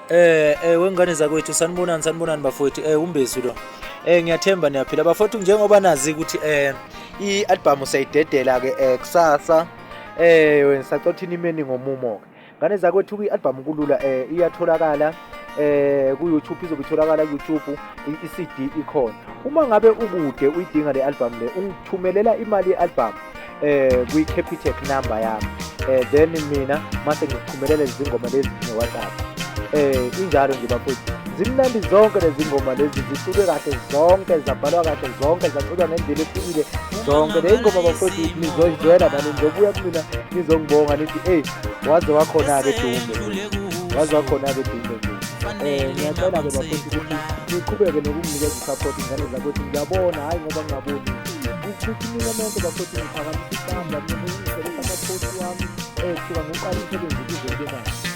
Wengane zakwethu, sanibonani, sanibonani bafowethu. Umbezu lo. Ngiyathemba niyaphila bafowethu, njengoba nazi ukuthi i-album siyayidedela ke kusasa. Wena sacotha imeni ngomumo ke. Ngane zakwethu, i-album kulula, iyatholakala ku YouTube, izobe itholakala ku YouTube, i-CD ikhona. Uma ngabe ukude uyidinga le album le, ungithumelela imali ye-album kwi Capitec number yami. Then mina mase ngikuthumelela izingoma lezi nge-WhatsApp. Injalo nje bafowethu. Zimnandi zonke lezi ngoma lezi, ziculwe kahle zonke, zabhalwa kahle zonke, zaculwa ngendlela ehlukile zonke. Le ngoma bafowethu nizoyizwela nani, nizobuya kumina nizongibonga nithi, "Ey, waze wakhona-ke Dumbe, waze wakhona-ke Dumbe nje." Ngiyacela-ke bafowethu ukuthi niqhubeke nokunginikeza i-support, ingane zakwethu. Ngiyabona, hhayi ngoba ngingaboni ukuthi mina nonke bafowethu ngiphakamisa isandla, ngiselisa ama-post wami, kusuka ngiqala umsebenzi kuze kube manje.